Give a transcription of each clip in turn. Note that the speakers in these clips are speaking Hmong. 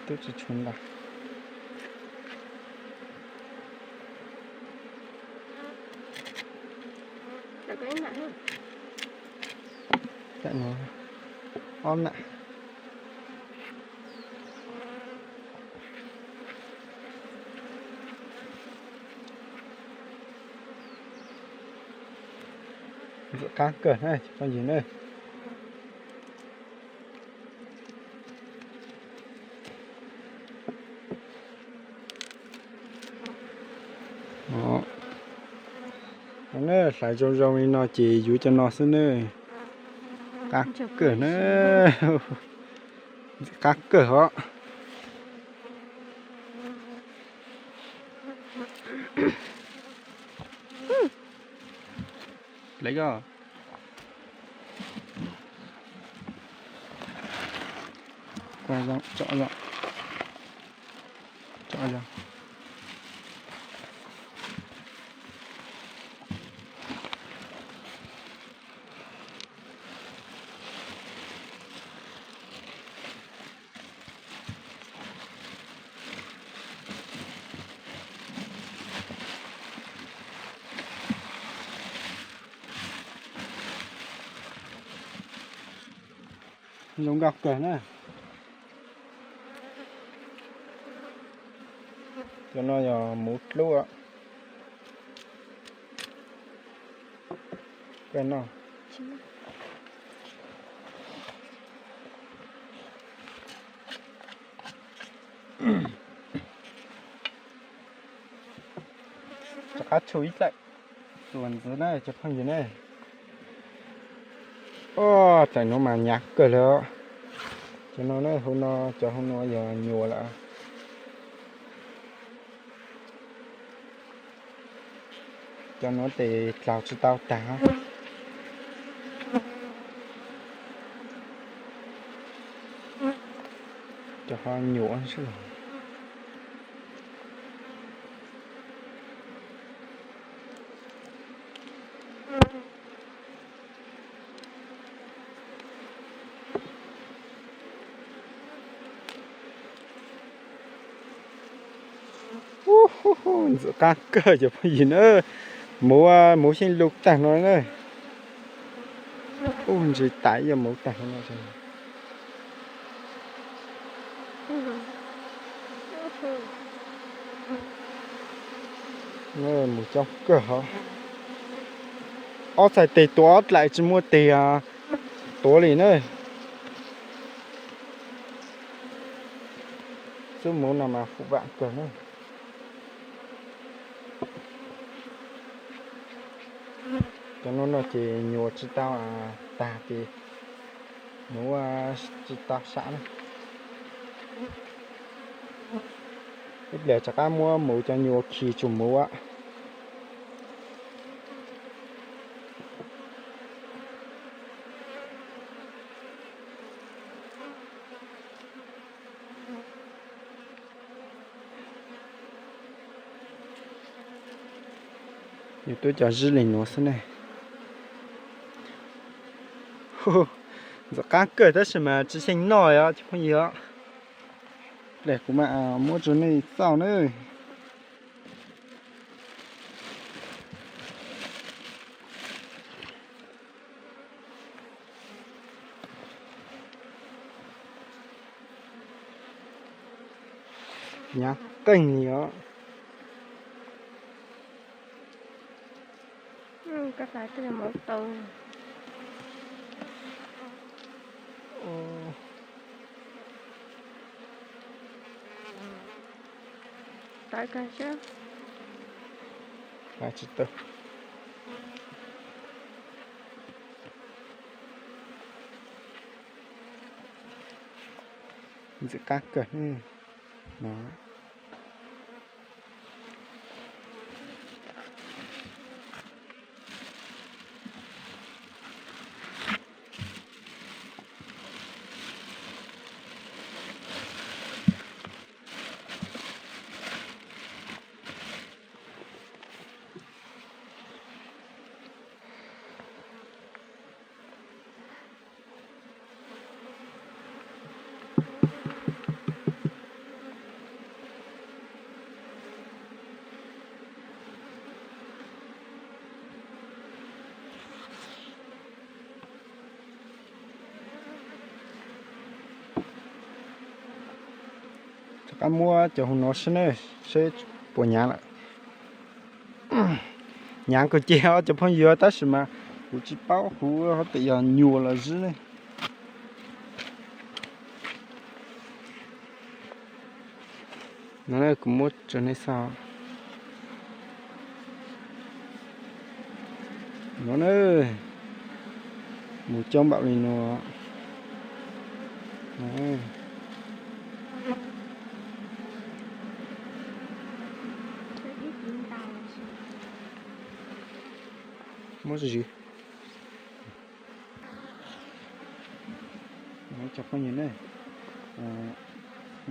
Tub tsis tshua nta. Tam no ob nam. Ntxim qab kawg na cov phooj ywg na. Hlais zoo zoo li no ces yuav cov no xwb ne. Qab kawg na. Ntxim qab kawg os. Zoo nkauj kawg na. Cov no yog muv dlub. Kawg no. Rov qab tshu ib txaim, txuas ntxiv na cov phooj ywg ne. Txaim nuav mas hnyav kawg li. Cov no, hauv no, cov hauv no yog nyuam lawm. Cov nuav tes dlaug tsis tau tag. Cov ho nyuam xwb. Ub, ntxim qab kawg cov phooj ywg na. Muv, muv xyeej lug tag no na. Ub, ntsis tas ib yam muv tag no. Mus coob kawg hov. Ob txhais tes tuav ob dlaim tsis muaj tes tuav li na. Xub muv no mas fum vam kawg na. Cov no no ces nyuam tsis tau tag ces muv tsis tau sam na. Ib pliag rov qab muab muv cov nyuam khi tsuj muv. Yus tuaj cov zib li nuav xwb ne. Ntxim qab kawg tab sis mas tsis xyeej noj os cov phooj ywg. Pliag kuv mam muab rau nej xauj na. Hnyav qeej li os. Tawv kawg siab. Ntxim qab kawg no. Qab muab cov hu no seb ne, seb puas hnyav lawm. Hnyav kawg ces os cov phooj ywg, tab sis mas kuv tsis paub kuv ho tias yog nyuam los zib ne. No kuv muab rau nej xauj. No na, mus coob npaum li no. Muab zwm. Cov phooj ywg ne,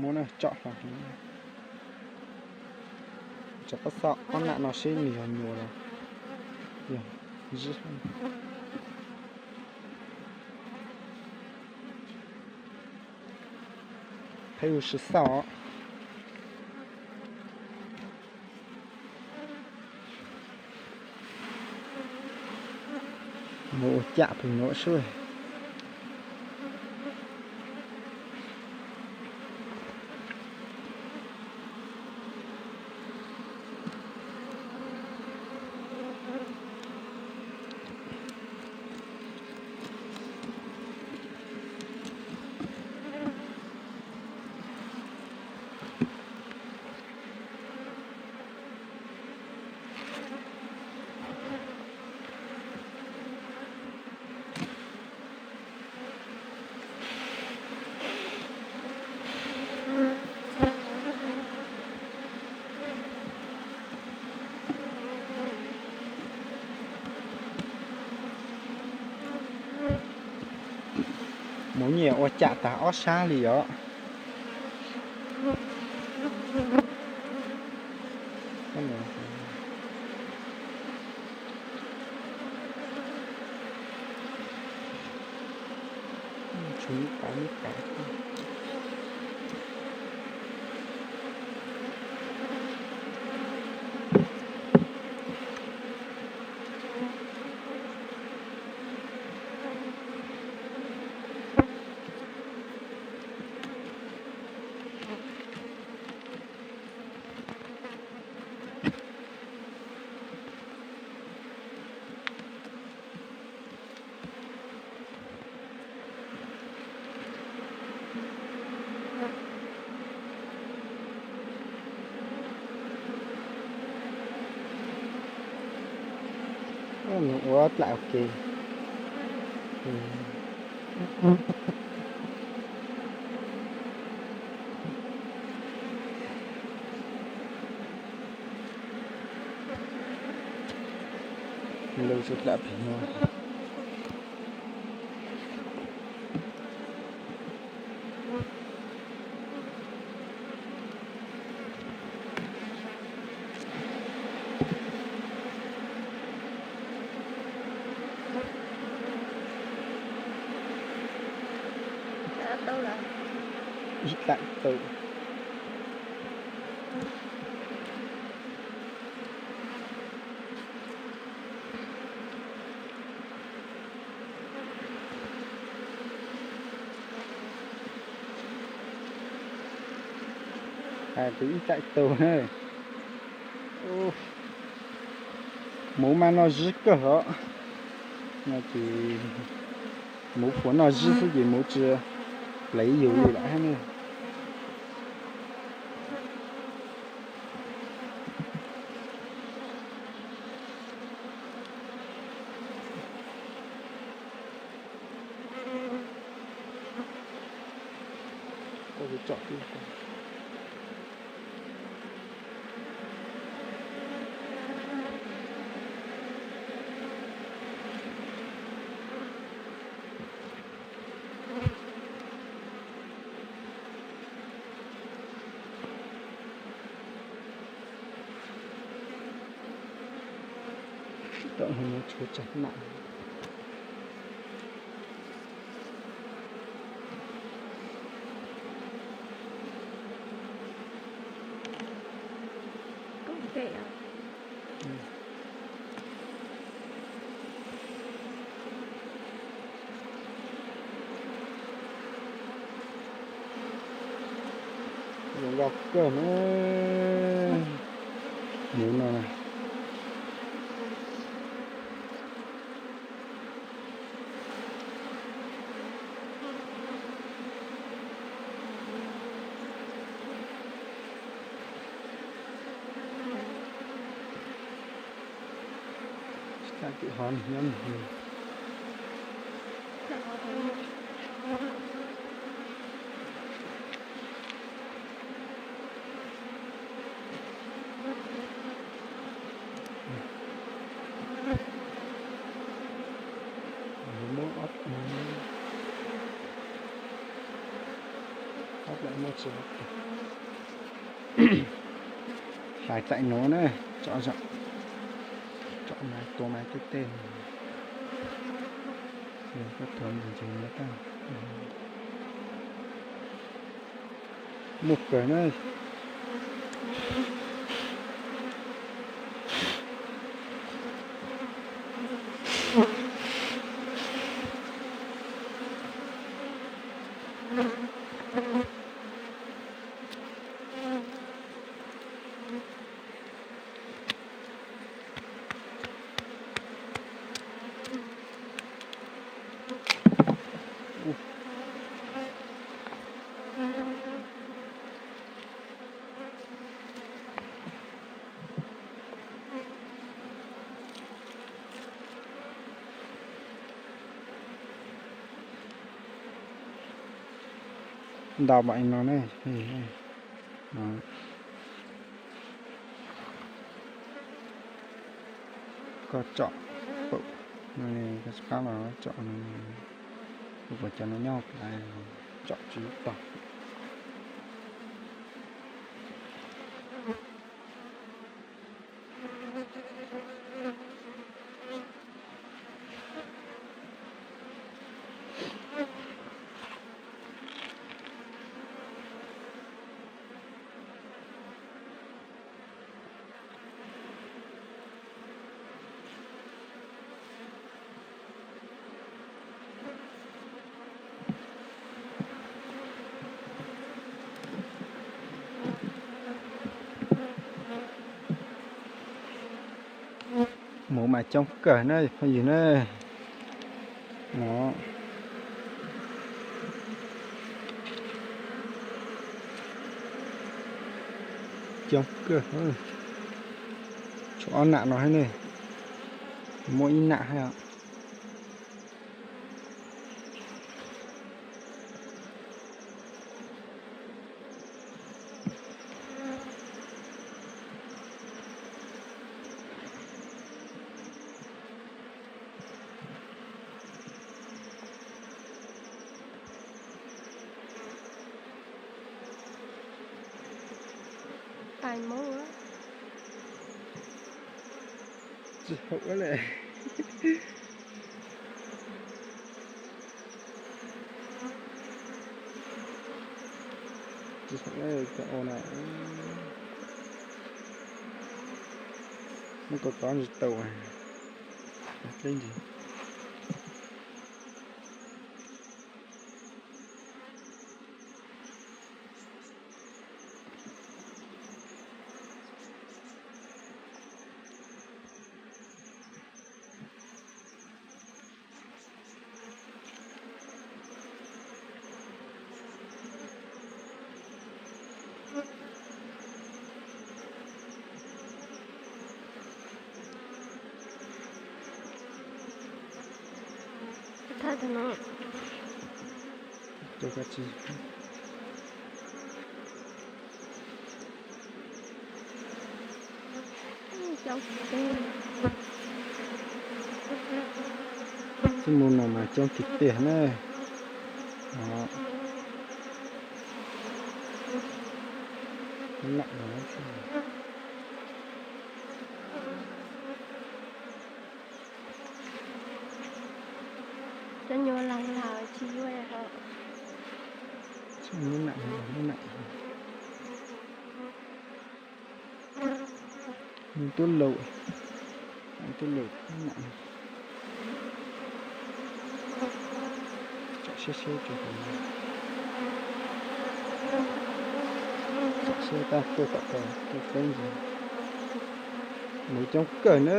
muab tsom hlo, rov qab xauj ob nam no seb nws yog nyuam los yog zib. Peb ua si xauj. Mus ua cam pem no sub. Mus nyiam ua cam tag ob sab li os. Nws ua dlam ua ke. Lawv tsis dlam pem no. Ib dlaim tau. Hais tias ib dlaim tau na. Muv mas noj zib kawg os. No ces muv puas noj zib xwb ces muv tsis plev yus li lawm hab ne. Tau no tshuav tsag nam. Zoo Loj kawg na. Mus no na. Tsis tas kwm hov nyob. Muab ob, ob lawm muaj tsis. Hlais txaim nuav na, tsom zom, tsom mas tua mas tej tej, koj tua ntses ntses nyob tag. Muaj kawg na. Ntau mam li no ne. Koj tsom, koj tsis qab los tsom, kuv cov no nyob hauv plawv, tsom tsis tau. Mus mas coob kawg na phooj ywg na. No, coob kawg. Tshuav ob nam no thiab ne, muaj ib nam thiab os. Tais Moob, tsis haum le. Tsis haum le, cov no muab kov kov ntsis tau. Dleb ntsis. Thaj tug no, cov kab tsi. Txij mus no mas coob tiag tiag na. Nam no, cov nyuag laug laug tsis yuav os. Muab nam, muab nam. Tuab laus, tuab laus nam. Tsom siab siab tso hauv. Sab tab tuaj tom ko, tuaj poob ntsis. Muv coob kawg na.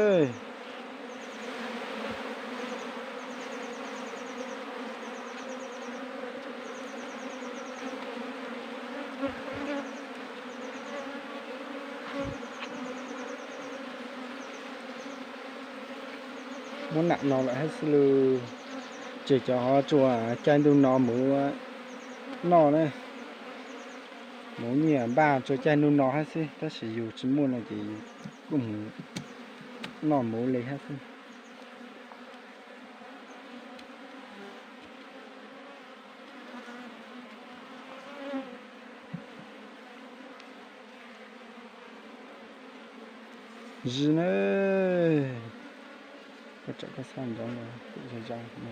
Muab nam no lawm hab xwb lug. Ces cov ho tsuas caij ntuj no muv noj na. Muv nyiaj npaj tsuas caij ntuj no hab xwb, tab sis yus tsis muaj no ces yus kuj mus noj muv li hab xwb. Zis na, koj tsom koj xab ntsoov no, pum zog zog no.